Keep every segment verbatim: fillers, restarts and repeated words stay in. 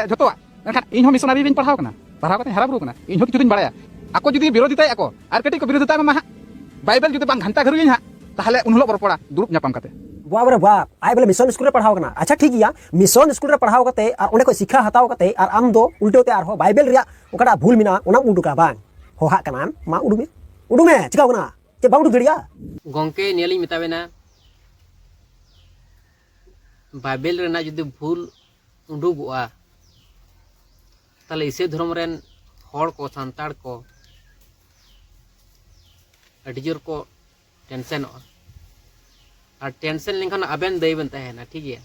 ᱡᱷᱚᱛᱚᱣᱟᱜ᱾ ᱢᱮᱱᱠᱷᱟᱱ ᱤᱧ ᱦᱚᱸ ᱢᱤᱥᱚᱱᱟᱨᱤ ᱨᱤᱧ ᱯᱟᱲᱦᱟᱣ ᱠᱟᱱᱟ, ᱯᱟᱲᱦᱟᱣ ᱠᱟᱛᱮ ᱦᱟᱨᱟ ᱵᱩᱨᱩ ᱠᱟᱱᱟ, ᱤᱧ ᱦᱚᱸ ᱠᱤᱪᱷᱩ ᱫᱩᱧ ᱵᱟᱲᱟᱭᱟ᱾ ᱟᱠᱚ ᱡᱩᱫᱤ ᱵᱤᱨᱳᱫᱷᱤᱛᱟᱭ ᱟᱠᱚ ᱟᱨ ᱠᱟᱹᱴᱤᱡ ᱠᱚ ᱵᱤᱨᱳᱫᱷᱤᱛᱟ ᱢᱟ ᱦᱟᱸᱜ, ᱵᱟᱭᱵᱮᱞ ᱡᱩᱫᱤ ᱵᱟᱝ ᱜᱷᱟᱱᱴᱟ ᱜᱷᱟᱹᱨᱩᱭᱟᱹᱧ ᱦᱟᱸᱜ, ᱛᱟᱦᱚᱞᱮ ᱩᱱ ᱦᱤᱞᱳᱜ ᱵᱚ ᱨᱚᱯᱚᱲᱟ ᱫᱩᱲᱩᱵ ᱧᱟᱯᱟᱢ ᱠᱟᱛᱮ᱾ ᱵᱟᱯ ᱨᱮ ᱵᱟᱯ, ᱟᱡ ᱵᱚᱞᱮ ᱢᱤᱥᱚᱱ ᱥᱠᱩᱞ ᱨᱮ ᱯᱟᱲᱦᱟᱣ ᱠᱟᱱᱟ᱾ ᱟᱪᱪᱷᱟ ᱴᱷᱤᱠ ᱜᱮᱭᱟ, ᱢᱤᱥᱚᱱ ᱥᱠᱩᱞ ᱨᱮ ᱯᱟᱲᱦᱟᱣ ᱠᱟᱛᱮ ᱟᱨ ᱚᱸᱰᱮ ᱠᱷᱚᱱ ᱥᱤᱠᱷᱟ ᱦᱟᱛᱟᱣ ᱠᱟᱛᱮ ᱟᱨ ᱟᱢ ᱫᱚ ᱩᱞᱴᱟᱹᱣ ᱛᱮ ᱟᱨᱦᱚᱸ ᱵᱟᱭᱵᱮᱞ ᱨᱮᱭᱟᱜ ᱚᱠᱟᱴᱟᱜ ᱵᱷᱩᱞ ᱢᱮᱱᱟᱜᱼᱟ ᱚᱱᱟᱢ ᱩᱰᱩᱠᱟ ᱵᱟᱝ? ᱦᱚᱦᱟᱜ ᱠᱟᱱᱟᱢ, ᱢᱟ ᱩᱰᱩᱠ ᱢᱮ, ᱩᱰᱩᱠ ᱢᱮ, ᱪᱤᱠᱟᱹᱣ ᱠᱟᱱᱟ? ᱪᱮᱫ ᱵᱟᱢ ᱩᱰᱩᱠ ᱫᱟᱲᱮᱭᱟᱜᱼᱟ? ᱜᱚᱝᱠᱮ, ᱱᱤᱭᱟᱹ ᱞᱤᱧ ᱢᱮᱛᱟ ᱵᱮᱱᱟ, ᱵᱟᱭᱵᱮᱞ ᱨᱮᱱᱟᱜ ᱡᱩᱫᱤ ᱵᱷᱩᱞ ᱩᱰᱩᱠᱚᱜᱼᱟ, ᱛᱟᱦᱞᱮ ᱤᱥᱟᱹᱭ ᱫᱷᱚᱨᱚᱢ ᱨᱮᱱ ᱦᱚᱲ ᱠᱚ, ᱥᱟᱱᱛᱟᱲ ᱠᱚ ᱟᱹᱰᱤ ᱡᱳᱨ ᱠᱚ ᱴᱮᱱᱥᱮᱱᱚᱜᱼᱟ᱾ ᱟᱨ ᱴᱮᱱᱥᱮᱱ ᱞᱮᱱᱠᱷᱟᱱ ᱟᱵᱮᱱ ᱫᱟᱹᱭᱤ ᱵᱮᱱ ᱛᱟᱦᱮᱱᱟ, ᱴᱷᱤᱠ ᱜᱮᱭᱟ?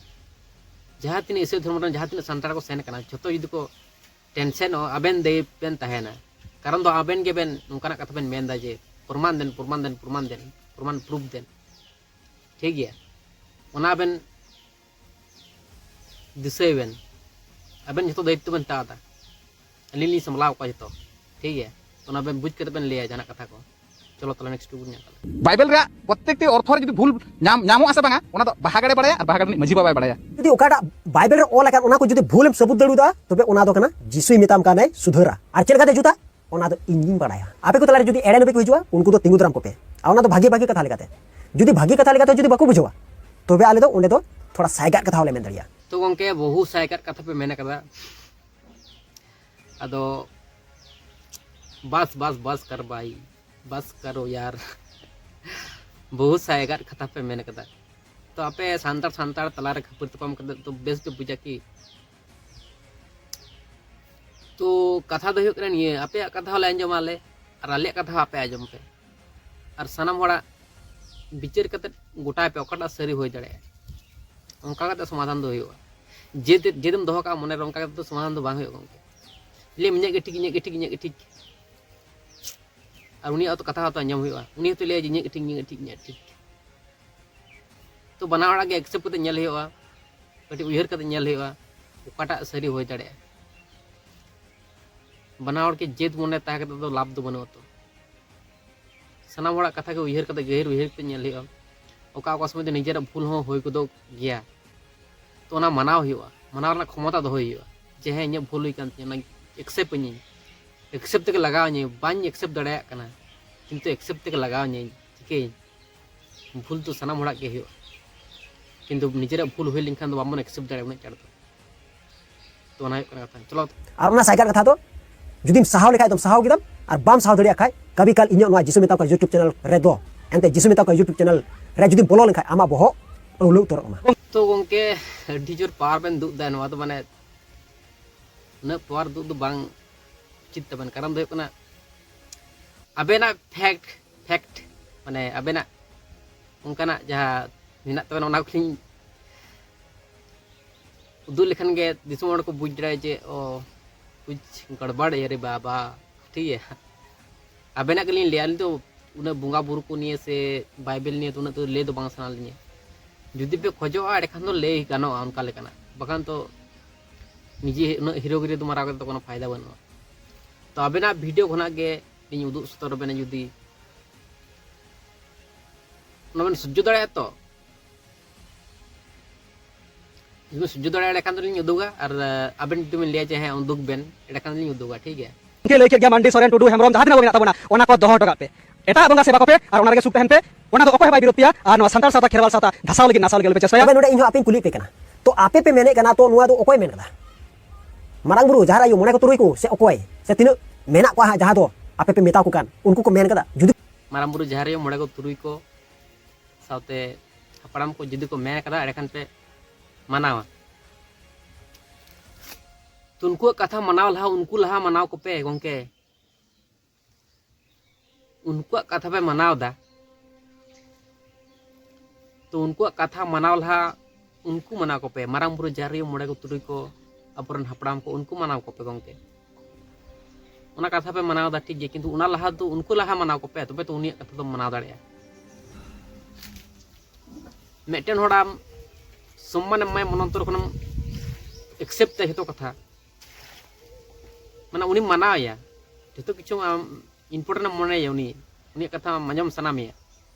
ᱡᱟᱦᱟᱸ ᱛᱤᱱᱟᱹᱜ ᱤᱥᱟᱹᱭ ᱫᱷᱚᱨᱚᱢ ᱨᱮᱱ ᱡᱟᱦᱟᱸ ᱛᱤᱱᱟᱹᱜ ᱥᱟᱱᱛᱟᱲ ᱠᱚ ᱥᱮᱱ ᱠᱟᱱᱟ, ᱡᱷᱚᱛᱚ ᱡᱩᱫᱤ ᱠᱚ ᱴᱮᱱᱥᱮᱱᱚᱜᱼᱟ, ᱟᱵᱮᱱ ᱫᱟᱹᱭᱤ ᱵᱮᱱ ᱛᱟᱦᱮᱱᱟ᱾ ᱠᱟᱨᱚᱱ ᱫᱚ ᱟᱵᱮᱱ ᱜᱮᱵᱮᱱ ᱱᱚᱝᱠᱟᱱᱟᱜ ᱠᱟᱛᱷᱟ ᱵᱮᱱ ᱢᱮᱱᱫᱟ ᱡᱮ, "ᱯᱨᱚᱢᱟᱱ ᱫᱮᱱ, ᱯᱨᱚᱢᱟᱱ ᱫᱮᱱ, ᱯᱨᱚᱢᱟᱱ ᱫᱮᱱ, ᱯᱨᱚᱢᱟᱱ ᱯᱨᱩᱯᱷ ᱫᱮᱱ", ᱴᱷᱤᱠ ᱜᱮᱭᱟ? ᱚᱱᱟ ᱟᱵᱮᱱ ᱫᱤᱥᱟᱹᱭ ᱵᱮᱱ, ᱟᱵᱮᱱ ᱡᱷᱚᱛᱚ ᱫᱟᱭᱤᱛᱛᱚ ᱵᱮᱱ ᱦᱟᱛᱟᱣ ᱮᱫᱟ᱾ ᱟᱹᱞᱤᱧ ᱞᱤᱧ ᱥᱟᱢᱞᱟᱣ ᱠᱚᱣᱟ ᱡᱷᱚᱛᱚ, ᱴᱷᱤᱠ ᱜᱮᱭᱟ? ᱛᱚ ᱚᱱᱟ ᱵᱮᱱ ᱵᱩᱡᱽ ᱠᱟᱛᱮ ᱵᱮᱱ ᱞᱟᱹᱭᱟ ᱡᱟᱦᱟᱱᱟᱜ ᱠᱟᱛᱷᱟ ᱠᱚ᱾ ᱪᱚᱞᱚ ᱛᱟᱦᱞᱮ next ᱵᱚᱱ ᱧᱮᱞ ᱠᱟᱜ ᱞᱮᱜᱮ᱾ ᱵᱟᱭᱵᱮᱞ ᱨᱮᱭᱟᱜ ᱯᱨᱚᱛᱛᱮᱠᱴᱤ ᱚᱨᱛᱷᱚ ᱨᱮ ᱡᱩᱫᱤ ᱵᱷᱩᱞ ᱧᱟᱢ, ᱧᱟᱢᱚᱜᱼᱟ ᱥᱮ ᱵᱟᱝᱟ, ᱚᱱᱟ ᱫᱚ ᱵᱟᱦᱟ ᱜᱟᱲᱮ ᱵᱟᱲᱟᱭᱟ ᱟᱨ ᱵᱟᱦᱟ ᱜᱟᱲᱮ ᱨᱤᱱᱤᱡ ᱢᱟᱹᱡᱷᱤ ᱵᱟᱵᱟᱭ ᱵᱟᱲᱟᱭᱟ᱾ ᱡᱩᱫᱤ ᱚᱠᱟᱴᱟᱜ ᱵᱟᱭᱵᱮᱞ ᱨᱮ ᱚᱞ ᱟᱠᱟᱱ ᱚᱱᱟ ᱠᱚ ᱡᱩᱫᱤ ᱵᱷᱩᱞ ᱮᱢ ᱥᱟᱹᱵᱩᱛ ᱫᱟᱲᱮᱭᱟᱫᱟ, ᱛᱚᱵᱮ ᱚᱱᱟ ᱫᱚ ᱠᱟᱱᱟ ᱡᱤᱥᱩᱭ ᱢᱮᱛᱟᱢ ᱠᱟᱱᱟᱭ ᱥᱩᱫᱷᱟᱹᱨᱟ, ᱟᱨ ᱪᱮᱫ ᱞᱮᱠᱟᱛᱮ ᱡᱩᱛᱟ, ᱚᱱᱟ ᱫᱚ ᱤᱧ ᱜᱤᱧ ᱵᱟᱲᱟᱭᱟ᱾ ᱟᱯᱮ ᱠᱚ ᱛᱟᱞᱟᱨᱮ ᱡᱩᱫᱤ ᱮᱲᱮ ᱱᱩᱯᱤ ᱠᱚ ᱦᱤᱡᱩᱜᱼᱟ, ᱩᱱᱠᱩ ᱫᱚ ᱛᱤᱸᱜᱩ ᱫᱟᱨᱟᱢ ᱠᱚᱯᱮ, ᱟᱨ ᱚᱱᱟ ᱫᱚ ᱵᱷᱟᱜᱮ ᱵᱷᱟᱜᱮ ᱠᱟᱛᱷᱟ ᱞᱮᱠᱟᱛᱮ᱾ ᱡᱩᱫᱤ ᱵᱷᱟᱜᱮ ᱠᱟᱛᱷᱟ ᱞᱮᱠᱟᱛᱮ ᱡᱩᱫᱤ ᱵᱟᱠᱚ ᱵᱩᱡᱷᱟᱹᱣᱟ, ᱛᱚᱵᱮ ᱟᱞᱮ ᱫᱚ ᱚᱸᱰᱮ ᱫᱚ ᱛᱷᱚᱲᱟ ᱥᱟᱭᱜᱟᱫ ᱠᱟᱛᱷᱟ ᱦᱚᱸᱞᱮ ᱢᱮᱱ ᱫᱟᱲᱮᱭᱟᱜᱼᱟ᱾ ᱛᱚ ᱜᱚᱝᱠᱮ, ᱵᱚᱦᱩ ᱥᱟᱭᱜᱟᱫ ᱠᱟᱛᱷᱟ ᱯᱮ ᱢᱮᱱ ᱟᱠᱟᱫᱟ᱾ ᱟᱫᱚ ᱵᱟᱥ, ᱵᱟᱥ, ᱵᱟᱥ ᱠᱟᱨ ᱵᱷᱟᱭ, ᱵᱟᱥ ᱠᱟᱨᱚ ᱭᱟᱨ᱾ ᱵᱚᱦᱩ ᱥᱟᱭᱜᱟᱫ ᱠᱟᱛᱷᱟ ᱯᱮ ᱢᱮᱱ ᱟᱠᱟᱫᱟ᱾ ᱛᱚ ᱟᱯᱮ ᱥᱟᱱᱛᱟᱲ, ᱥᱟᱱᱛᱟᱲ ᱛᱟᱞᱟᱨᱮ ᱠᱷᱟᱹᱯᱟᱹᱨ ᱛᱟᱯᱟᱢ ᱠᱟᱛᱮ ᱛᱚ ᱵᱮᱥ ᱜᱮ ᱵᱩᱡᱟ ᱠᱤ? ᱛᱚ ᱠᱟᱛᱷᱟ ᱫᱚ ᱦᱩᱭᱩᱜ ᱠᱟᱱᱟ ᱱᱤᱭᱟᱹ, ᱟᱯᱮᱭᱟᱜ ᱠᱟᱛᱷᱟ ᱦᱚᱸᱞᱮ ᱟᱸᱡᱚᱢᱟ ᱟᱞᱮ, ᱟᱨ ᱟᱞᱮᱭᱟᱜ ᱠᱟᱛᱷᱟ ᱦᱚᱸ ᱟᱯᱮ ᱟᱸᱡᱚᱢ ᱯᱮ, ᱟᱨ ᱥᱟᱱᱟᱢ ᱦᱚᱲᱟᱜ ᱵᱤᱪᱟᱹᱨ ᱠᱟᱛᱮ ᱜᱚᱴᱟᱭ ᱯᱮ ᱚᱠᱟᱴᱟᱜ ᱥᱟᱹᱨᱤ ᱦᱩᱭ ᱫᱟᱲᱮᱭᱟᱜᱼᱟ᱾ ᱚᱱᱠᱟ ᱠᱟᱛᱮ ᱥᱚᱢᱟᱫᱷᱟᱱ ᱫᱚ ᱦᱩᱭᱩᱜᱼᱟ᱾ ᱡᱮᱫ, ᱡᱮᱫᱮᱢ ᱫᱚᱦᱚ ᱠᱟᱜᱼᱟ ᱢᱚᱱᱮᱨᱮ, ᱚᱱᱠᱟ ᱠᱟᱛᱮ ᱫᱚ ᱥᱚᱢᱟᱫᱷᱟᱱ ᱫᱚ ᱵᱟᱝ ᱦᱩᱭᱩᱜᱼᱟ ᱜᱚᱝᱠᱮ᱾ ᱞᱟᱹᱭᱟᱢ ᱤᱧᱟᱹᱜ ᱜᱮ ᱴᱷᱤᱠ, ᱤᱧᱟᱹᱜ ᱜᱮ ᱴᱷᱤᱠ, ᱤᱧᱟᱹᱜ ᱜᱮ ᱴᱷᱤᱠ, ᱟᱨ ᱩᱱᱤᱭᱟᱜ ᱦᱚᱸᱛᱚ ᱠᱟᱛᱷᱟ ᱦᱚᱸᱛᱚ ᱟᱸᱡᱚᱢ ᱦᱩᱭᱩᱜᱼᱟ᱾ ᱩᱱᱤ ᱦᱚᱸᱛᱚ ᱞᱟᱹᱭᱟ ᱡᱮ ᱤᱧᱟᱹᱜ ᱜᱮ ᱴᱷᱤᱠ, ᱤᱧᱟᱹᱜ ᱜᱮ ᱴᱷᱤᱠ, ᱤᱧᱟᱹᱜ ᱜᱮ ᱴᱷᱤᱠ᱾ ᱛᱚ ᱵᱟᱱᱟ ᱦᱚᱲᱟᱜ ᱜᱮ accept ᱠᱟᱛᱮ ᱧᱮᱞ ᱦᱩᱭᱩᱜᱼᱟ, ᱠᱟᱹᱴᱤᱡ ᱩᱭᱦᱟᱹᱨ ᱠᱟᱛᱮ ᱧᱮᱞ ᱦᱩᱭᱩᱜᱼᱟ ᱚᱠᱟᱴᱟᱜ ᱥᱟᱹᱨᱤ ᱦᱩᱭ ᱫᱟᱲᱮᱭᱟᱜᱼᱟ᱾ ᱵᱟᱱᱟ ᱦᱚᱲ ᱜᱮ ᱡᱮᱫ ᱢᱚᱱᱮ ᱛᱟᱦᱮᱸ ᱠᱟᱛᱮ ᱫᱚ ᱞᱟᱵᱷ ᱫᱚ ᱵᱟᱹᱱᱩᱜᱼᱟ᱾ ᱛᱚ ᱥᱟᱱᱟᱢ ᱦᱚᱲᱟᱜ ᱠᱟᱛᱷᱟ ᱜᱮ ᱩᱭᱦᱟᱹᱨ ᱠᱟᱛᱮ, ᱜᱟᱹᱦᱤᱨ ᱩᱭᱦᱟᱹᱨ ᱠᱟᱛᱮ ᱧᱮᱞ ᱦᱩᱭᱩᱜᱼᱟ᱾ ᱚᱠᱟ ᱚᱠᱟ ᱥᱚᱢᱚᱭ ᱫᱚ ᱱᱤᱡᱮᱨᱟᱜ ᱵᱷᱩᱞ ᱦᱚᱸ ᱦᱩᱭ ᱜᱚᱫᱚᱜ ᱜᱮᱭᱟ, ᱛᱚ ᱚᱱᱟ ᱢᱟᱱᱟᱣ ᱦᱩᱭᱩᱜᱼᱟ, ᱢᱟᱱᱟᱣ ᱨᱮᱱᱟᱜ ᱠᱷᱚᱢᱚᱛᱟ ᱫᱚᱦᱚᱭ ᱦᱩᱭᱩᱜᱼᱟ᱾ ᱡᱮ ᱦᱮᱸ, ᱤᱧᱟᱹᱜ ᱵᱷᱩᱞ ᱦᱩᱭ ᱠᱟᱱ ᱛᱤᱧᱟᱹ, ᱚᱱᱟ ᱮᱠᱥᱮᱯᱴ ᱟᱹᱧ᱾ ᱮᱠᱥᱮᱯᱴ ᱛᱮᱜᱮ ᱞᱟᱜᱟᱣ ᱤᱧᱟᱹ, ᱵᱟᱹᱧ ᱮᱠᱥᱮᱯᱴ ᱫᱟᱲᱮᱭᱟᱜ ᱠᱟᱱᱟ, ᱠᱤᱱᱛᱩ ᱮᱠᱥᱮᱯᱴ ᱛᱮᱜᱮ ᱞᱟᱜᱟᱣ ᱤᱧᱟᱹ᱾ ᱪᱤᱠᱟᱹᱭᱟᱹᱧ? ᱵᱷᱩᱞ ᱫᱚ ᱥᱟᱱᱟᱢ ᱦᱚᱲᱟᱜ ᱜᱮ ᱦᱩᱭᱩᱜᱼᱟ, ᱠᱤᱱᱛᱩ ᱱᱤᱡᱮᱨᱟᱜ ᱵᱷᱩᱞ ᱦᱩᱭ ᱞᱮᱱᱠᱷᱟᱱ ᱫᱚ ᱵᱟᱵᱚᱱ ᱮᱠᱥᱮᱯᱴ ᱫᱟᱲᱮᱭᱟᱜᱼᱟ ᱩᱱᱟᱹᱜ ᱪᱟᱬ ᱫᱚ᱾ ᱛᱚ ᱚᱱᱟ ᱦᱩᱭᱩᱜ ᱠᱟᱱᱟ ᱠᱟᱛᱷᱟ᱾ ᱪᱚᱞᱚ᱾ ᱟᱨ ᱚᱱᱟ ᱥᱟᱭᱠᱟᱞ ᱠᱟᱛᱷᱟ ᱫᱚ, ᱡᱩᱫᱤᱢ ᱥᱟᱦᱟᱣ ᱞᱮᱠᱷᱟᱡ ᱫᱚᱢ ᱥᱟᱦᱟᱣ ᱠᱮᱫᱟᱢ, ᱟᱨ ᱵᱟᱢ ᱥᱟᱦᱟᱣ ᱫᱟᱲᱮᱭᱟᱜ ᱠᱷᱟᱡ, ᱠᱟᱵᱷᱤ ᱠᱟᱞ ᱤᱧᱟᱹᱜ ᱱᱚᱣᱟ ᱡᱤᱥᱩ ᱢᱮᱛᱟ ᱠᱚᱣᱟ YouTube ᱪᱮᱱᱮᱞ ᱨᱮᱫᱚ, ᱮᱱᱛᱮ ᱡᱤᱥᱩ ᱢᱮᱛᱟ ᱠᱚᱣᱟ YouTube ᱪᱮᱱᱮᱞ ᱨᱮ ᱡᱩᱫᱤᱢ ᱵᱚᱞᱚ ᱞᱮᱱᱠᱷᱟᱡ, ᱟᱢᱟᱜ ᱵᱚᱦᱚᱜ ᱩᱞᱟᱹ ᱩᱛᱟᱹᱨᱚᱜ ᱛᱟᱢᱟ᱾ ᱛᱚ ᱜᱚᱝᱠᱮ, ᱟᱹᱰᱤ ᱡᱳᱨ ᱯᱟᱣᱟᱨ ᱵᱮᱱ ᱩᱫᱩᱜ ᱮᱫᱟ, ᱱᱚᱣᱟ ᱫᱚ ᱢᱟᱱᱮ ᱩᱱᱟᱹᱜ ᱯᱟᱣᱟᱨ ᱩᱫᱩᱜ ᱫᱚ ᱵᱟᱝ ᱩᱪᱤᱛ ᱛᱟᱵᱮᱱ᱾ ᱠᱟᱨᱚᱱ ᱫᱚ ᱦᱩᱭᱩᱜ ᱠᱟᱱᱟ, ᱟᱵᱮᱱᱟᱜ ᱯᱷᱮᱠᱴ, ᱯᱷᱮᱠᱴ ᱢᱟᱱᱮ ᱟᱵᱮᱱᱟᱜ ᱚᱱᱠᱟᱱᱟᱜ ᱡᱟᱦᱟᱸ ᱢᱮᱱᱟᱜ ᱛᱟᱵᱮᱱᱟ, ᱚᱱᱟ ᱠᱚᱞᱤᱧ ᱩᱫᱩᱜ ᱞᱮᱠᱷᱟᱱ ᱜᱮ ᱫᱤᱥᱚᱢ ᱦᱚᱲ ᱠᱚ ᱵᱩᱡᱽ ᱫᱟᱲᱮᱭᱟᱜᱼᱟ ᱡᱮ, ᱚ, ᱠᱩᱪ ᱜᱟᱲᱵᱟᱲ ᱦᱮ ᱨᱮ ᱵᱟᱵᱟ, ᱴᱷᱤᱠ ᱜᱮᱭᱟ᱾ ᱟᱵᱮᱱᱟᱜ ᱜᱮᱞᱤᱧ ᱞᱟᱹᱭᱟ, ᱟᱹᱞᱤᱧ ᱫᱚ ᱩᱱᱟᱹᱜ ᱵᱚᱸᱜᱟ ᱵᱩᱨᱩ ᱠᱚ ᱱᱤᱭᱮ ᱥᱮ ᱵᱟᱭᱵᱮᱞ ᱱᱤᱭᱮ ᱫᱚ ᱩᱱᱟᱹᱜ ᱫᱚ ᱞᱟᱹᱭ ᱫᱚ ᱵᱟᱝ ᱥᱟᱱᱟ ᱞᱤᱧᱟ᱾ ᱡᱩᱫᱤ ᱯᱮ ᱠᱷᱚᱡᱚᱜᱼᱟ, ᱮᱸᱰᱮᱠᱷᱟᱱ ᱫᱚ ᱞᱟᱹᱭ ᱜᱟᱱᱚᱜᱼᱟ ᱚᱱᱠᱟ ᱞᱮᱠᱟᱱᱟᱜ, ᱵᱟᱠᱷᱟᱱ ᱛᱚ ᱱᱤᱡᱮ ᱩᱱᱟᱹᱜ ᱦᱤᱨᱳ ᱜᱤᱨᱤ ᱫᱚ ᱢᱟᱨᱟᱣ ᱠᱟᱛᱮ ᱫᱚ ᱠᱳᱱᱳ ᱯᱷᱟᱭᱫᱟ ᱵᱟᱹᱱᱩᱜᱼᱟ᱾ ᱛᱚ ᱟᱵᱮᱱᱟᱜ ᱵᱷᱤᱰᱤᱭᱳ ᱠᱷᱚᱱᱟᱜ ᱜᱮ ᱞᱤᱧ ᱩᱫᱩᱜ ᱥᱚᱫᱚᱨ ᱟᱵᱮᱱᱟ, ᱡᱩᱫᱤ ᱚᱱᱟ ᱵᱮᱱ ᱥᱚᱡᱽᱡᱚ ᱫᱟᱲᱮᱭᱟᱜᱼᱟ ᱛᱚ᱾ ᱡᱩᱫᱤ ᱵᱮᱱ ᱥᱚᱡᱽᱡᱚ ᱫᱟᱲᱮᱭᱟᱜᱼᱟ, ᱮᱸᱰᱮᱠᱷᱟᱱ ᱫᱚᱞᱤᱧ ᱩᱫᱩᱜᱟ, ᱟᱨ, ᱟᱵᱮᱱ ᱡᱩᱫᱤ ᱵᱮᱱ ᱞᱟᱹᱭᱟ ᱡᱮ ᱦᱮᱸ, ᱩᱫᱩᱜ ᱵᱮᱱ, ᱮᱸᱰᱮᱠᱷᱟᱱ ᱫᱚᱞᱤᱧ ᱩᱫᱩᱜᱟ, ᱴᱷᱤᱠ ᱜᱮᱭᱟ᱾ ᱜᱚᱢᱠᱮ ᱞᱟᱹᱭ ᱠᱮᱫ ᱜᱮᱭᱟ, ᱢᱟᱱᱰᱤ, ᱥᱚᱨᱮᱱ, ᱴᱩᱰᱩ, ᱦᱮᱢᱵᱨᱚᱢ, ᱡᱟᱦᱟᱸ ᱛᱤᱱᱟᱹᱜ ᱠᱚ ᱢᱮᱱᱟᱜ ᱛᱟᱵᱚᱱᱟ, ᱚᱱᱟ ᱠᱚ ᱫᱚᱦᱚ ᱦᱚᱴᱚ ᱠᱟᱜ ᱯᱮ᱾ ᱮᱴᱟᱜ ᱵᱚᱸᱜᱟ ᱥᱮᱵᱟ ᱠᱚᱯᱮ ᱟᱨ ᱚᱱᱟ ᱨᱮᱜᱮ ᱥᱩᱠ ᱛᱟᱦᱮᱱ ᱯᱮ᱾ ᱚᱱᱟ ᱫᱚ ᱚᱠᱚᱭ ᱦᱚᱸ ᱵᱟᱭ ᱵᱤᱨᱳᱫ ᱯᱮᱭᱟ᱾ ᱟᱨ ᱱᱚᱣᱟ ᱥᱟᱱᱛᱟᱲ ᱥᱟᱶᱛᱟ, ᱠᱷᱮᱨᱣᱟᱞ ᱥᱟᱶᱛᱟ ᱫᱷᱟᱥᱟᱣ ᱞᱟᱹᱜᱤᱫ, ᱱᱟᱥᱟᱣ ᱞᱟᱹᱜᱤᱫ ᱟᱞᱚᱯᱮ ᱪᱮᱥᱴᱟᱭᱟ᱾ ᱛᱚᱵᱮ ᱱᱚᱰᱮ ᱤᱧ ᱦᱚᱸ ᱟᱯᱮᱧ ᱠᱩᱞᱤᱭᱮᱫ ᱯᱮ ᱠᱟᱱᱟ, ᱛᱚ ᱟᱯᱮ ᱯᱮ ᱢᱮᱱᱮᱫ ᱠᱟᱱᱟ, ᱛᱚ ᱱᱚᱣᱟ ᱫᱚ ᱚᱠᱚᱭ ᱢᱮᱱ ᱠᱟᱫᱟ? ᱢᱟᱨᱟᱝ ᱵᱩᱨᱩ, ᱡᱟᱦᱮᱨ ᱟᱭᱳ, ᱢᱚᱬᱮ ᱠᱚ, ᱛᱩᱨᱩᱭ ᱠᱚ, ᱥᱮ ᱚᱠᱚᱭ, ᱥᱮ ᱛᱤᱱᱟᱹᱜ ᱢᱮᱱᱟᱜ ᱠᱚᱣᱟ ᱦᱟᱸᱜ, ᱡᱟᱦᱟᱸ ᱫᱚ ᱟᱯᱮ ᱯᱮ ᱢᱮᱛᱟ ᱠᱚ ᱠᱟᱱ, ᱩᱱᱠᱩ ᱠᱚ ᱢᱮᱱ ᱠᱟᱫᱟ? ᱡᱩᱫᱤ ᱢᱟᱨᱟᱝ ᱵᱩᱨᱩ, ᱡᱟᱦᱮᱨ ᱟᱭᱳ, ᱢᱚᱬᱮ ᱠᱚ, ᱛᱩᱨᱩᱭ ᱠᱚ ᱥᱟᱶᱛᱮ ᱦᱟᱯᱲᱟᱢ ᱠᱚ ᱡᱩᱫᱤ ᱠᱚ ᱢᱮᱱ ᱠᱟᱫᱟ, ᱮᱸᱰᱮᱠᱷᱟᱱ ᱯᱮ ᱢᱟᱱᱟᱣᱟ᱾ ᱛᱚ ᱩᱱᱠᱩᱣᱟᱜ ᱠᱟᱛᱷᱟ ᱢᱟᱱᱟᱣ ᱞᱟᱦᱟ, ᱩᱱᱠᱩ ᱞᱟᱦᱟ ᱢᱟᱱᱟᱣ ᱠᱚᱯᱮ ᱜᱚᱢᱠᱮ᱾ ᱩᱱᱠᱩᱣᱟᱜ ᱠᱟᱛᱷᱟ ᱯᱮ ᱢᱟᱱᱟᱣ ᱮᱫᱟ, ᱛᱚ ᱩᱱᱠᱩᱣᱟᱜ ᱠᱟᱛᱷᱟ ᱢᱟᱱᱟᱣ ᱞᱟᱦᱟ ᱩᱱᱠᱩ ᱢᱟᱱᱟᱣ ᱠᱚᱯᱮ᱾ ᱢᱟᱨᱟᱝ ᱵᱩᱨᱩ, ᱡᱟᱦᱮᱨ ᱟᱭᱳ, ᱢᱚᱬᱮ ᱠᱚ, ᱛᱩᱨᱩᱭ ᱠᱚ, ᱟᱵᱚᱨᱮᱱ ᱦᱟᱯᱲᱟᱢ ᱠᱚ, ᱩᱱᱠᱩ ᱢᱟᱱᱟᱣ ᱠᱚᱯᱮ ᱜᱚᱢᱠᱮ᱾ ᱚᱱᱟ ᱠᱟᱛᱷᱟ ᱯᱮ ᱢᱟᱱᱟᱣ ᱮᱫᱟ ᱴᱷᱤᱠ ᱜᱮ, ᱠᱤᱱᱛᱩ ᱚᱱᱟ ᱞᱟᱦᱟ ᱫᱚ ᱩᱱᱠᱩ ᱞᱟᱦᱟ ᱢᱟᱱᱟᱣ ᱠᱚᱯᱮ, ᱛᱚᱵᱮ ᱛᱚ ᱩᱱᱤᱭᱟᱜ ᱠᱟᱛᱷᱟ ᱫᱚᱢ ᱢᱟᱱᱟᱣ ᱫᱟᱲᱮᱭᱟᱜᱼᱟ᱾ ᱢᱤᱫᱴᱮᱱ ᱦᱚᱲ ᱟᱢ ᱥᱚᱢᱢᱟᱱ ᱮᱢ ᱮᱢᱟᱭᱟ, ᱢᱚᱱᱚᱱᱛᱚᱨ ᱠᱷᱚᱱᱮᱢ ᱮᱠᱥᱮᱯᱴ ᱛᱟᱭᱟ ᱡᱷᱚᱛᱚ ᱠᱟᱛᱷᱟ, ᱢᱟᱱᱮ ᱩᱱᱤᱢ ᱢᱟᱱᱟᱣ ᱮᱭᱟ, ᱡᱷᱚᱛᱚ ᱠᱤᱪᱷᱩ ᱟᱢ ᱤᱢᱯᱚᱨᱴᱮᱱᱴ ᱮᱢ ᱢᱚᱱᱮᱭᱟ, ᱩᱱᱤ, ᱩᱱᱤᱭᱟᱜ ᱠᱟᱛᱷᱟ ᱟᱢ ᱟᱸᱡᱚᱢ ᱥᱟᱱᱟ ᱢᱮᱭᱟ᱾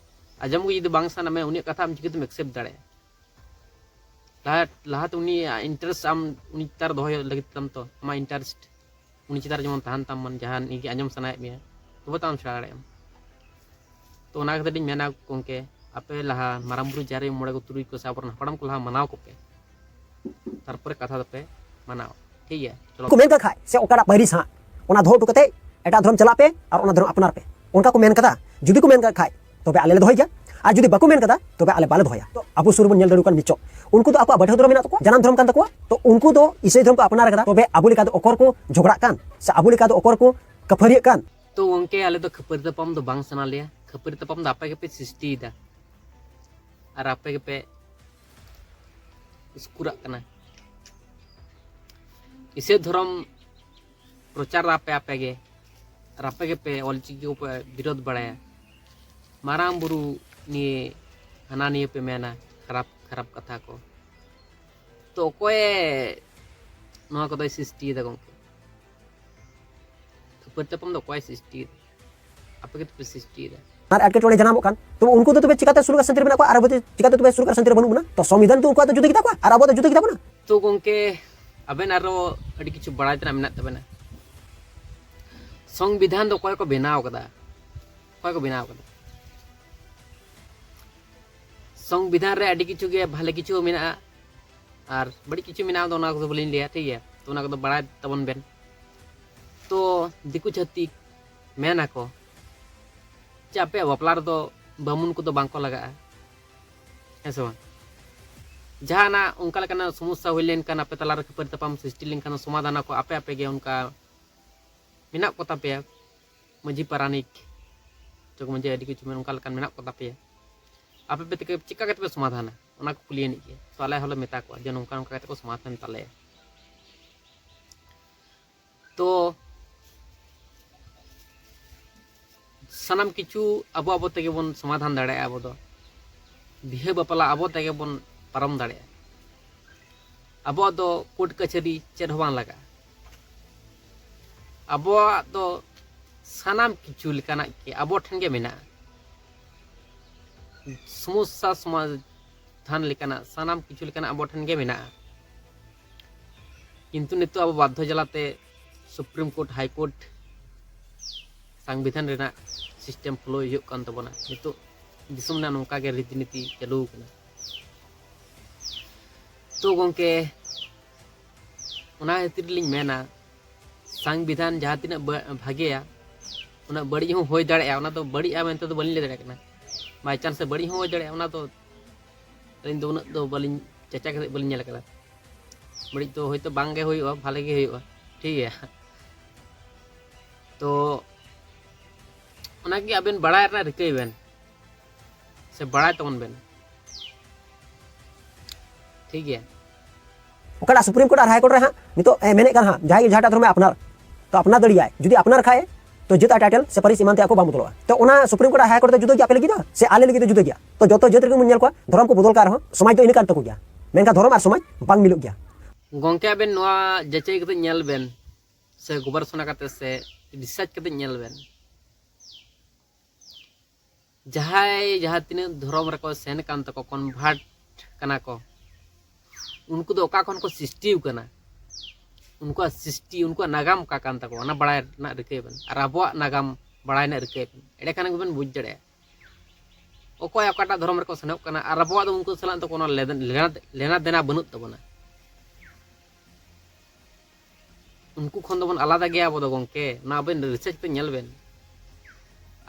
ᱟᱸᱡᱚᱢ ᱜᱮ ᱡᱩᱫᱤ ᱵᱟᱝ ᱥᱟᱱᱟ ᱢᱮᱭᱟ, ᱩᱱᱤᱭᱟᱜ ᱠᱟᱛᱷᱟ ᱟᱢ ᱪᱤᱠᱟᱹᱛᱮᱢ ᱮᱠᱥᱮᱯᱴ ᱫᱟᱲᱮᱭᱟᱜᱼᱟ? ᱞᱟᱦᱟ ᱞᱟᱦᱟᱛᱮ ᱩᱱᱤᱭᱟᱜ ᱤᱱᱴᱟᱨᱮᱥᱴ ᱟᱢ ᱩᱱᱤ ᱪᱮᱛᱟᱱ ᱨᱮ ᱫᱚᱦᱚᱭ ᱞᱟᱹᱜᱤᱫ ᱛᱟᱢ, ᱛᱚ ᱟᱢᱟᱜ ᱤᱱᱴᱟᱨᱮᱥᱴ ᱩᱱᱤ ᱪᱮᱛᱟᱱ ᱨᱮ ᱡᱮᱢᱚᱱ ᱛᱟᱦᱮᱱ ᱛᱟᱢ ᱢᱟ, ᱡᱟᱦᱟᱸ ᱱᱤᱭᱟᱹ ᱜᱮ ᱟᱸᱡᱚᱢ ᱥᱟᱱᱟᱭᱮᱫ ᱢᱮᱭᱟ, ᱛᱚᱵᱮ ᱛᱚ ᱟᱢ ᱥᱮᱬᱟ ᱫᱟᱲᱮᱭᱟᱜ ᱟᱢ᱾ ᱛᱚ ᱚᱱᱟ ᱠᱷᱟᱹᱛᱤᱨ ᱤᱧ ᱢᱮᱱᱟ ᱜᱚᱢᱠᱮ, ᱟᱯᱮ ᱞᱟᱦᱟ ᱢᱟᱨᱟᱝ ᱵᱩᱨᱩ, ᱡᱟᱦᱮᱨ ᱟᱭᱳ, ᱢᱚᱬᱮ ᱠᱚ, ᱛᱩᱨᱩᱭ ᱠᱚ ᱥᱮ ᱟᱵᱚᱨᱮᱱ ᱦᱟᱯᱲᱟᱢ ᱠᱚ ᱞᱟᱦᱟ ᱢᱟᱱᱟᱣ ᱠᱚᱯᱮ, ᱛᱟᱨᱯᱚᱨᱮ ᱠᱟᱛᱷᱟ ᱫᱚᱯᱮ ᱢᱟᱱᱟᱣᱟ, ᱴᱷᱤᱠ ᱜᱮᱭᱟ? ᱪᱚᱞᱚ᱾ ᱠᱚ ᱢᱮᱱ ᱠᱟᱜ ᱠᱷᱟᱡ, ᱥᱮ ᱚᱠᱟᱴᱟᱜ ᱯᱟᱹᱨᱤᱥ ᱦᱟᱸᱜ, ᱚᱱᱟ ᱫᱚᱦᱚ ᱦᱚᱴᱚ ᱠᱟᱛᱮ ᱮᱴᱟᱜ ᱫᱷᱚᱨᱚᱢ ᱪᱟᱞᱟᱜ ᱯᱮ ᱟᱨ ᱚᱱᱟ ᱫᱷᱚᱨᱚᱢ ᱟᱯᱱᱟᱨ ᱯᱮ, ᱚᱱᱠᱟ ᱠᱚ ᱢᱮᱱ ᱠᱟᱫᱟ᱾ ᱡᱩᱫᱤ ᱠᱚ ᱢᱮᱱ ᱠᱟᱜ ᱠᱷᱟᱡ, ᱛᱚᱵᱮ ᱟᱞᱮ ᱞᱮ ᱫᱚᱦᱚᱭ ᱜᱮᱭᱟ, ᱟᱨ ᱡᱩᱫᱤ ᱵᱟᱠᱚ ᱢᱮᱱ ᱠᱟᱫᱟ, ᱛᱚᱵᱮ ᱟᱞᱮ ᱵᱟᱞᱮ ᱫᱚᱦᱚᱭᱟ᱾ ᱛᱚ ᱟᱵᱚ ᱥᱩᱨ ᱨᱮᱵᱚᱱ ᱧᱮᱞ ᱫᱟᱲᱮ ᱠᱟᱱ ᱢᱤᱪᱚᱜ, ᱩᱱᱠᱩ ᱫᱚ ᱟᱠᱚᱣᱟᱜ ᱵᱟᱹᱭᱦᱟᱹᱲᱤ ᱫᱷᱚᱨᱚᱢ ᱢᱮᱱᱟᱜ ᱛᱟᱠᱚᱣᱟ, ᱡᱟᱱᱟᱢ ᱫᱷᱚᱨᱚᱢ ᱠᱟᱱ ᱛᱟᱠᱚᱣᱟ, ᱛᱚ ᱩᱱᱠᱩ ᱫᱚ ᱤᱥᱟᱹᱭ ᱫᱷᱚᱨᱚᱢ ᱠᱚ ᱟᱯᱱᱟᱨ ᱠᱟᱫᱟ᱾ ᱛᱚᱵᱮ ᱟᱵᱚ ᱞᱮᱠᱟ ᱫᱚ ᱚᱠᱚᱨ ᱠᱚ ᱡᱷᱚᱜᱽᱲᱟᱜ ᱠᱟᱱ, ᱥᱮ ᱟᱵᱚ ᱞᱮᱠᱟ ᱫᱚ ᱚᱠᱚᱨ ᱠᱚ ᱠᱷᱟᱹᱯᱟᱹᱨᱤᱭᱟᱹᱜ ᱠᱟᱱ? ᱛᱚ ᱜᱚᱢᱠᱮ, ᱟᱞᱮ ᱫᱚ ᱠᱷᱟᱹᱯᱟᱹᱨᱤ ᱛᱟᱯᱟᱢ ᱫᱚ ᱵᱟᱝ ᱥᱟᱱᱟ ᱞᱮᱭᱟ, ᱠᱷᱟᱹᱯᱟᱹᱨᱤ ᱛᱟᱯᱟᱢ ᱫᱚ ᱟᱯᱮ ᱜᱮᱯᱮ ᱥᱨᱤᱥᱴᱤᱭᱮᱫᱟ ᱟᱨ ᱟᱯᱮ ᱜᱮᱯᱮ ᱩᱥᱠᱩᱨᱟᱜ ᱠᱟᱱᱟ᱾ ᱤᱥᱟᱹᱭ ᱫᱷᱚᱨᱚᱢ ᱯᱨᱚᱪᱟᱨ ᱟᱯᱮ ᱟᱯᱮ ᱜᱮ, ᱟᱨ ᱟᱯᱮ ᱜᱮᱯᱮ ᱚᱞᱪᱤᱠᱤ ᱠᱚᱯᱮ ᱵᱤᱨᱳᱫᱷ ᱵᱟᱲᱟᱭᱟ, ᱢᱟᱨᱟᱝ ᱵᱩᱨᱩ ᱱᱤᱭᱮ ᱦᱟᱱᱟ ᱱᱤᱭᱟᱹ ᱯᱮ ᱢᱮᱱᱟ ᱠᱷᱟᱨᱟᱯ ᱠᱷᱟᱨᱟᱯ ᱠᱟᱛᱷᱟ ᱠᱚ᱾ ᱛᱚ ᱚᱠᱚᱭᱮ ᱱᱚᱣᱟ ᱠᱚᱫᱚᱭ ᱥᱨᱤᱥᱴᱤᱭᱮᱫᱟ ᱜᱚᱢᱠᱮ? ᱠᱷᱟᱹᱯᱟᱹᱨᱤ ᱛᱟᱯᱟᱢ ᱫᱚ ᱚᱠᱚᱭ ᱥᱨᱤᱥᱴᱤᱭᱮᱫᱟ? ᱟᱯᱮ ᱜᱮᱛᱚ ᱯᱮ ᱥᱨᱤᱥᱴᱤᱭᱮᱫᱟ᱾ ᱟᱨ ᱮᱴᱠᱮᱴᱚᱬᱮ ᱡᱟᱱᱟᱢᱚᱜ ᱠᱟᱱ, ᱛᱚ ᱩᱱᱠᱩ ᱫᱚ ᱛᱚᱵᱮ ᱪᱤᱠᱟᱛᱮ ᱥᱩᱞᱩᱠ ᱟᱨ ᱥᱟᱱᱛᱤ ᱨᱮ ᱢᱮᱱᱟᱜ ᱠᱚᱣᱟ ᱟᱨ ᱟᱵᱚ ᱫᱚ ᱪᱤᱠᱟᱛᱮ ᱛᱚᱵᱮ ᱥᱩᱞᱩᱠ ᱟᱨ ᱥᱟᱱᱛᱤ ᱨᱮ ᱵᱟᱹᱱᱩᱜ ᱵᱚᱱᱟ? ᱛᱚ ᱥᱚᱝᱵᱤᱫᱷᱟᱱ ᱛᱚ ᱩᱱᱠᱩᱣᱟᱜ ᱫᱚ ᱡᱩᱫᱟᱹ ᱜᱮᱛᱟ ᱠᱚᱣᱟ ᱟᱨ ᱟᱵᱚᱣᱟᱜ ᱫᱚ ᱡᱩᱫᱟᱹ ᱜᱮᱛᱟ ᱵᱚᱱᱟ᱾ ᱛᱚ ᱜᱚᱢᱠᱮ, ᱟᱵᱮᱱ ᱟᱨᱚ ᱟᱹᱰᱤ ᱠᱤᱪᱷᱩ ᱵᱟᱲᱟᱭ ᱛᱮᱱᱟᱜ ᱢᱮᱱᱟᱜ ᱛᱟᱵᱮᱱᱟ᱾ ᱥᱚᱝᱵᱤᱫᱷᱟᱱ ᱫᱚ ᱚᱠᱚᱭ ᱠᱚ ᱵᱮᱱᱟᱣ ᱠᱟᱫᱟ? ᱚᱠᱚᱭ ᱠᱚ ᱵᱮᱱᱟᱣ ᱠᱟᱫᱟ? ᱥᱚᱝᱵᱤᱫᱷᱟᱱ ᱨᱮ ᱟᱹᱰᱤ ᱠᱤᱪᱷᱩ ᱜᱮ ᱵᱷᱟᱞᱮ ᱠᱤᱪᱷᱩ ᱢᱮᱱᱟᱜᱼᱟ ᱟᱨ ᱵᱟᱹᱲᱤᱡ ᱠᱤᱪᱷᱩ ᱢᱮᱱᱟᱜᱼᱟ, ᱟᱫᱚ ᱚᱱᱟ ᱠᱚᱫᱚ ᱵᱟᱹᱞᱤᱧ ᱞᱟᱹᱭᱟ, ᱴᱷᱤᱠ ᱜᱮᱭᱟ? ᱛᱚ ᱚᱱᱟ ᱠᱚᱫᱚ ᱵᱟᱲᱟᱭ ᱛᱟᱵᱚᱱ ᱵᱮᱱ᱾ ᱛᱚ ᱫᱤᱠᱩ ᱪᱷᱟᱹᱛᱤᱠ ᱢᱮᱱ ᱟᱠᱚ ᱡᱮ ᱟᱯᱮᱭᱟᱜ ᱵᱟᱯᱞᱟ ᱨᱮᱫᱚ ᱵᱟᱹᱢᱩᱱ ᱠᱚᱫᱚ ᱵᱟᱝ ᱠᱚ ᱞᱟᱜᱟᱜᱼᱟ, ᱦᱮᱸ ᱥᱮ ᱵᱟᱝ? ᱡᱟᱦᱟᱱᱟᱜ ᱚᱱᱠᱟ ᱞᱮᱠᱟᱱᱟᱜ ᱥᱚᱢᱚᱥᱥᱟ ᱦᱩᱭ ᱞᱮᱱᱠᱷᱟᱱ, ᱟᱯᱮ ᱛᱟᱞᱟᱨᱮ ᱠᱷᱟᱹᱯᱟᱹᱨᱤ ᱛᱟᱯᱟᱢ ᱥᱨᱤᱥᱴᱤ ᱞᱮᱱᱠᱷᱟᱱ, ᱥᱚᱢᱟᱫᱷᱟᱱ ᱟᱠᱚ ᱟᱯᱮ ᱟᱯᱮ ᱜᱮ᱾ ᱚᱱᱠᱟ ᱢᱮᱱᱟᱜ ᱠᱚ ᱛᱟᱯᱮᱭᱟ ᱢᱟᱹᱡᱷᱤ ᱯᱟᱨᱟᱱᱤᱠ, ᱡᱚᱜᱽ ᱢᱟᱹᱡᱷᱤ, ᱟᱹᱰᱤ ᱠᱤᱪᱷᱩ ᱚᱱᱠᱟ ᱞᱮᱠᱟᱱ ᱢᱮᱱᱟᱜ ᱠᱚ ᱛᱟᱯᱮᱭᱟ᱾ ᱟᱯᱮ ᱯᱮ ᱛᱮᱜᱮ ᱪᱮᱠᱟ ᱠᱟᱛᱮ ᱯᱮ ᱥᱚᱢᱟᱫᱷᱟᱱᱟ, ᱚᱱᱟ ᱠᱚ ᱠᱩᱞᱤ ᱟᱹᱱᱤᱡ ᱜᱮ᱾ ᱛᱚ ᱟᱞᱮ ᱦᱚᱸᱞᱮ ᱢᱮᱛᱟ ᱠᱚᱣᱟ ᱡᱮ ᱱᱚᱝᱠᱟ ᱱᱚᱝᱠᱟ ᱠᱟᱛᱮ ᱠᱚ ᱥᱚᱢᱟᱫᱷᱟᱱ ᱛᱟᱞᱮᱭᱟ᱾ ᱛᱚ ᱥᱟᱱᱟᱢ ᱠᱤᱪᱷᱩ ᱟᱵᱚ ᱟᱵᱚ ᱛᱮᱜᱮ ᱵᱚᱱ ᱥᱚᱢᱟᱫᱷᱟᱱ ᱫᱟᱲᱮᱭᱟᱜᱼᱟ᱾ ᱟᱵᱚ ᱫᱚ ᱵᱤᱦᱟᱹ ᱵᱟᱯᱞᱟ ᱟᱵᱚ ᱛᱮᱜᱮ ᱵᱚᱱ ᱯᱟᱨᱚᱢ ᱫᱟᱲᱮᱭᱟᱜᱼᱟ᱾ ᱟᱵᱚᱣᱟᱜ ᱫᱚ ᱠᱳᱨᱴ ᱠᱟᱪᱷᱟᱹᱨᱤ ᱪᱮᱫ ᱦᱚᱸ ᱵᱟᱝ ᱞᱟᱜᱟᱜᱼᱟ᱾ ᱟᱵᱚᱣᱟᱜ ᱫᱚ ᱥᱟᱱᱟᱢ ᱠᱤᱪᱷᱩ ᱞᱮᱠᱟᱱᱟᱜ ᱜᱮ ᱟᱵᱚ ᱴᱷᱮᱱ ᱜᱮ ᱢᱮᱱᱟᱜᱼᱟ᱾ ᱥᱚᱢᱚᱥᱥᱟ ᱥᱚᱢᱟᱡᱽ ᱯᱨᱚᱫᱷᱟᱱ ᱞᱮᱠᱟᱱᱟᱜ, ᱥᱟᱱᱟᱢ ᱠᱤᱪᱷᱩ ᱞᱮᱠᱟᱱᱟᱜ ᱟᱵᱚ ᱴᱷᱮᱱ ᱜᱮ ᱢᱮᱱᱟᱜᱼᱟ᱾ ᱠᱤᱱᱛᱩ ᱱᱤᱛᱚᱜ ᱟᱵᱚ ᱵᱟᱫᱽᱫᱷᱚ ᱡᱟᱞᱟᱛᱮ ᱥᱩᱯᱨᱤᱢ ᱠᱳᱨᱴ, ᱦᱟᱭ ᱠᱳᱨᱴ, ᱥᱚᱝᱵᱤᱫᱷᱟᱱ ᱨᱮᱱᱟᱜ ᱥᱤᱥᱴᱮᱢ ᱯᱷᱳᱞᱳ ᱦᱩᱭᱩᱜ ᱠᱟᱱ ᱛᱟᱵᱚᱱᱟ᱾ ᱱᱤᱛᱚᱜ ᱫᱤᱥᱚᱢ ᱨᱮᱱᱟᱜ ᱱᱚᱝᱠᱟ ᱜᱮ ᱨᱤᱛᱤᱱᱤᱛᱤ ᱪᱟᱹᱞᱩ ᱟᱠᱟᱱᱟ᱾ ᱛᱚ ᱜᱚᱢᱠᱮ, ᱚᱱᱟ ᱠᱷᱟᱹᱛᱤᱨ ᱞᱤᱧ ᱢᱮᱱᱟ, ᱥᱚᱝᱵᱤᱫᱷᱟᱱ ᱡᱟᱦᱟᱸ ᱛᱤᱱᱟᱹᱜ ᱵᱟ- ᱵᱷᱟᱜᱮᱭᱟ, ᱩᱱᱟᱹᱜ ᱵᱟᱹᱲᱤᱡ ᱦᱚᱸ ᱦᱩᱭ ᱫᱟᱲᱮᱭᱟᱜᱼᱟ᱾ ᱚᱱᱟ ᱫᱚ ᱵᱟᱹᱲᱤᱡᱼᱟ ᱢᱮᱱᱛᱮ ᱫᱚ ᱵᱟᱹᱞᱤᱧ ᱞᱟᱹᱭ ᱫᱟᱲᱮᱭᱟᱜ ᱠᱟᱱᱟ᱾ ᱵᱟᱭ ᱪᱟᱱᱥ ᱵᱟᱹᱲᱤᱡ ᱦᱚᱸ ᱦᱩᱭ ᱫᱟᱲᱮᱭᱟᱜᱼᱟ, ᱚᱱᱟ ᱫᱚ ᱟᱹᱞᱤᱧ ᱫᱚ ᱩᱱᱟᱹᱜ ᱫᱚ ᱵᱟᱹᱞᱤᱧ ᱪᱟᱪᱟ ᱠᱟᱛᱮ ᱵᱟᱹᱞᱤᱧ ᱧᱮᱞ ᱟᱠᱟᱫᱟ᱾ ᱵᱟᱹᱲᱤᱡ ᱫᱚ ᱦᱳᱭᱛᱳ ᱵᱟᱝ ᱜᱮ ᱦᱩᱭᱩᱜᱼᱟ, ᱵᱷᱟᱞᱮ ᱜᱮ ᱦᱩᱭᱩᱜᱼᱟ, ᱴᱷᱤᱠ ᱜᱮᱭᱟ᱾ ᱛᱚ ᱚᱱᱟᱜᱮ ᱟᱵᱮᱱ ᱵᱟᱲᱟᱭ ᱨᱮᱱᱟᱜ ᱨᱤᱠᱟᱹᱭ ᱵᱮᱱ, ᱥᱮ ᱵᱟᱲᱟᱭ ᱛᱟᱵᱚᱱ ᱵᱮᱱ, ᱴᱷᱤᱠ ᱜᱮᱭᱟ᱾ ᱚᱠᱟᱴᱟᱜ ᱥᱩᱯᱨᱤᱢ ᱠᱳᱨᱴ ᱟᱨ ᱦᱟᱭ ᱠᱳᱨᱴ ᱨᱮ ᱦᱟᱸᱜ ᱱᱤᱛᱚᱜ ᱮ ᱢᱮᱱᱮᱫ ᱠᱟᱱ ᱦᱟᱸᱜ, ᱡᱟᱦᱟᱸᱭ ᱜᱮ ᱡᱟᱦᱟᱸᱴᱟᱜ ᱫᱷᱚᱨᱚᱢᱮ ᱟᱯᱱᱟᱨ, ᱛᱚ ᱟᱯᱱᱟᱨ ᱫᱟᱲᱮᱭᱟᱜᱼᱟᱭ᱾ ᱡᱩᱫᱤ ᱟᱯᱱᱟᱨ ᱠᱷᱟᱡ, ᱛᱚ ᱡᱟᱹᱛ ᱟᱨ ᱴᱟᱭᱴᱮᱞ ᱥᱮ ᱯᱟᱹᱨᱤᱥ ᱮᱢᱟᱱ ᱛᱮᱭᱟᱜ ᱠᱚ ᱵᱟᱝ ᱵᱚᱫᱚᱞᱚᱜᱼᱟ᱾ ᱛᱚ ᱚᱱᱟ ᱥᱩᱯᱨᱤᱢ ᱠᱳᱨᱴ ᱟᱨ ᱦᱟᱭ ᱠᱳᱨᱴ ᱫᱚ ᱡᱩᱫᱟᱹ ᱜᱮᱭᱟ, ᱟᱯᱮ ᱞᱟᱹᱜᱤᱫ ᱫᱚ ᱡᱩᱫᱟᱹ ᱜᱮᱭᱟ᱾ ᱛᱚ ᱡᱚᱛᱚ ᱡᱟᱹᱛ ᱨᱮᱜᱮ ᱵᱚᱱ ᱧᱮᱞ ᱠᱚᱣᱟ, ᱫᱷᱚᱨᱚᱢ ᱠᱚ ᱵᱚᱫᱚᱞ ᱠᱟᱜ ᱨᱮᱦᱚᱸ ᱥᱚᱢᱟᱡᱽ ᱫᱚ ᱤᱱᱟᱹ ᱠᱟᱱ ᱛᱟᱠᱚ ᱜᱮᱭᱟ, ᱢᱮᱱᱠᱷᱟᱱ ᱫᱷᱚᱨᱚᱢ ᱟᱨ ᱥᱚᱢᱟᱡᱽ ᱵᱟᱝ ᱢᱤᱞᱚᱜ ᱜᱮᱭᱟ᱾ ᱜᱚᱢᱠᱮ, ᱟᱵᱮᱱ ᱱᱚᱣᱟ ᱡᱟᱪᱟᱭ ᱠᱟᱛᱮ ᱧᱮᱞ ᱵᱮᱱ, ᱥᱮ ᱜᱚᱵᱮᱨᱥᱚᱱᱟ ᱠᱟᱛᱮ, ᱥᱮ ᱨᱤᱥᱟᱨᱪ ᱠᱟᱛᱮ ᱧᱮᱞ ᱵᱮᱱ, ᱡᱟᱦᱟᱸᱭ ᱡᱟᱦᱟᱸ ᱛᱤᱱᱟᱹᱜ ᱫᱷᱚᱨᱚᱢ ᱨᱮᱠᱚ ᱥᱮᱱ ᱠᱟᱱ ᱛᱟᱠᱚ, ᱠᱚᱱᱵᱷᱟᱨᱴ ᱠᱟᱱᱟ ᱠᱚ, ᱩᱱᱠᱩ ᱫᱚ ᱚᱠᱟ ᱠᱷᱚᱱ ᱠᱚ ᱥᱨᱤᱥᱴᱤ ᱟᱠᱟᱱᱟ, ᱩᱱᱠᱩᱣᱟᱜ ᱥᱨᱤᱥᱴᱤ, ᱩᱱᱠᱩᱣᱟᱜ ᱱᱟᱜᱟᱢ ᱚᱠᱟ ᱠᱟᱱ ᱛᱟᱠᱚᱣᱟ, ᱚᱱᱟ ᱵᱟᱲᱟᱭ ᱨᱮᱱᱟᱜ ᱨᱤᱠᱟᱹᱭ ᱵᱮᱱ᱾ ᱟᱨ ᱟᱵᱚᱣᱟᱜ ᱱᱟᱜᱟᱢ ᱵᱟᱲᱟᱭ ᱨᱮᱱᱟᱜ ᱨᱤᱠᱟᱹᱭ ᱵᱮᱱ, ᱮᱸᱰᱮᱠᱷᱟᱱ ᱜᱮᱵᱮᱱ ᱵᱩᱡᱽ ᱫᱟᱲᱮᱭᱟᱜᱼᱟ ᱚᱠᱚᱭ ᱚᱠᱟᱴᱟᱜ ᱫᱷᱚᱨᱚᱢ ᱨᱮᱠᱚ ᱥᱮᱱᱚᱜ ᱠᱟᱱᱟ᱾ ᱟᱨ ᱟᱵᱚᱣᱟᱜ ᱫᱚ ᱩᱱᱠᱩ ᱥᱟᱞᱟᱜ ᱫᱚ ᱠᱳᱱᱳ ᱞᱮᱱᱟ ᱫᱮᱱᱟ ᱵᱟᱹᱱᱩᱜ ᱛᱟᱵᱚᱱᱟ᱾ ᱩᱱᱠᱩ ᱠᱷᱚᱱ ᱫᱚᱵᱚᱱ ᱟᱞᱟᱫᱟ ᱜᱮᱭᱟ ᱟᱵᱚ ᱫᱚ, ᱜᱚᱢᱠᱮ᱾ ᱱᱚᱣᱟ ᱟᱵᱮᱱ ᱨᱤᱥᱟᱨᱪ ᱠᱟᱛᱮ ᱧᱮᱞ ᱵᱮᱱ᱾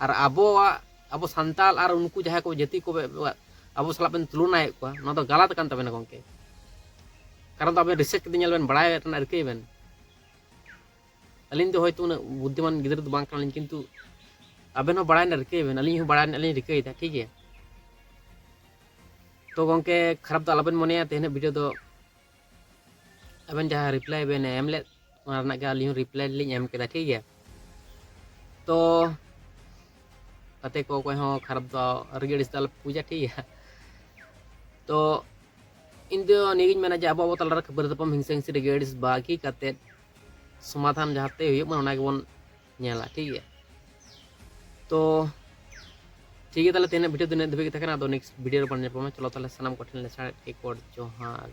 ᱟᱨ ᱟᱵᱚᱣᱟᱜ, ᱟᱵᱚ ᱥᱟᱱᱛᱟᱲ ᱟᱨ ᱩᱱᱠᱩ ᱡᱟᱦᱟᱸᱭ ᱠᱚ ᱡᱟᱹᱛᱤ ᱠᱚ ᱟᱵᱚ ᱥᱟᱞᱟᱜ ᱵᱮᱱ ᱛᱩᱞᱚᱱᱟᱭᱮᱫ ᱠᱚᱣᱟ, ᱱᱚᱣᱟ ᱫᱚ ᱜᱟᱞᱟᱛ ᱠᱟᱱ ᱛᱟᱵᱮᱱᱟ, ᱜᱚᱢᱠᱮ᱾ ᱠᱟᱨᱚᱱ ᱫᱚ ᱟᱵᱮᱱ ᱨᱤᱥᱟᱨᱪ ᱠᱟᱛᱮ ᱧᱮᱞ ᱵᱮᱱ, ᱵᱟᱲᱟᱭ ᱨᱮᱱᱟᱜ ᱨᱤᱠᱟᱹᱭ ᱵᱮᱱ᱾ ᱟᱹᱞᱤᱧ ᱫᱚ ᱦᱚᱭᱛᱳ ᱩᱱᱟᱹᱜ ᱵᱩᱫᱽᱫᱷᱤᱢᱟᱱ ᱜᱤᱫᱽᱨᱟᱹ ᱫᱚ ᱵᱟᱝ ᱠᱟᱱᱟᱞᱤᱧ, ᱠᱤᱱᱛᱩ ᱟᱵᱮᱱ ᱦᱚᱸ ᱵᱟᱲᱟᱭ ᱨᱮᱱᱟᱜ ᱨᱤᱠᱟᱹᱭ ᱵᱮᱱ, ᱟᱹᱞᱤᱧ ᱦᱚᱸ ᱵᱟᱲᱟᱭ ᱨᱮᱱᱟᱜ ᱞᱤᱧ ᱨᱤᱠᱟᱹᱭᱮᱫᱟ, ᱴᱷᱤᱠ ᱜᱮᱭᱟ᱾ ᱛᱚ ᱜᱚᱢᱠᱮ, ᱠᱷᱟᱨᱟᱯ ᱫᱚ ᱟᱞᱚᱵᱮᱱ ᱢᱚᱱᱮᱭᱟ, ᱛᱮᱦᱮᱧᱟᱜ ᱵᱷᱤᱰᱤᱭᱳ ᱫᱚ ᱟᱵᱮᱱ ᱡᱟᱦᱟᱸ ᱨᱤᱯᱞᱟᱭ ᱵᱮᱱ ᱮᱢ ᱞᱮᱫ, ᱚᱱᱟ ᱨᱮᱱᱟᱜ ᱜᱮ ᱟᱹᱞᱤᱧ ᱦᱚᱸ ᱨᱤᱯᱞᱟᱭ ᱞᱤᱧ ᱮᱢ ᱠᱮᱫᱟ, ᱴᱷᱤᱠ ᱜᱮᱭᱟ᱾ ᱛᱚ ᱜᱟᱛᱮ ᱠᱚ, ᱚᱠᱚᱭ ᱦᱚᱸ ᱠᱷᱟᱨᱟᱯ ᱫᱚ ᱨᱟᱹᱜᱤ ᱟᱹᱲᱤᱥ ᱫᱚ ᱟᱞᱚᱯᱮ ᱵᱩᱡᱟ, ᱴᱷᱤᱠ ᱜᱮᱭᱟ᱾ ᱛᱚ ᱤᱧ ᱫᱚ ᱱᱤᱭᱟᱹᱜᱤᱧ ᱢᱮᱱᱟ ᱡᱮ ᱟᱵᱚ ᱟᱵᱚ ᱛᱟᱞᱟᱨᱮ ᱠᱷᱟᱹᱯᱟᱹᱨᱤ ᱛᱟᱯᱟᱢ, ᱦᱤᱝᱥᱟᱹ ᱦᱤᱝᱥᱤ, ᱨᱟᱹᱜᱤ ᱟᱹᱲᱤᱥ ᱵᱟᱹᱜᱤ ᱠᱟᱛᱮᱫ ᱥᱚᱢᱟᱫᱷᱟᱱ ᱡᱟᱦᱟᱸᱛᱮ ᱦᱩᱭᱩᱜ ᱢᱟ, ᱚᱱᱟ ᱜᱮᱵᱚᱱ ᱧᱮᱞᱟ, ᱴᱷᱤᱠ ᱜᱮᱭᱟ᱾ ᱛᱚ ᱴᱷᱤᱠ ᱜᱮᱭᱟ, ᱛᱟᱦᱚᱞᱮ ᱛᱮᱦᱮᱧᱟᱜ video ᱫᱚ ᱤᱱᱟᱹᱜ ᱫᱷᱟᱹᱵᱤᱡ ᱜᱮ ᱛᱟᱦᱮᱸ ᱠᱟᱱᱟ᱾ ᱟᱫᱚ next video ᱨᱮᱵᱚᱱ ᱧᱟᱯᱟᱢᱟ᱾ ᱪᱚᱞᱚ ᱛᱟᱦᱚᱞᱮ ᱥᱟᱱᱟᱢ ᱠᱚᱴᱷᱮᱱ ᱞᱮ ᱥᱟᱨᱮᱡ ᱠᱮᱠᱚᱲ ᱡᱚᱦᱟᱨ᱾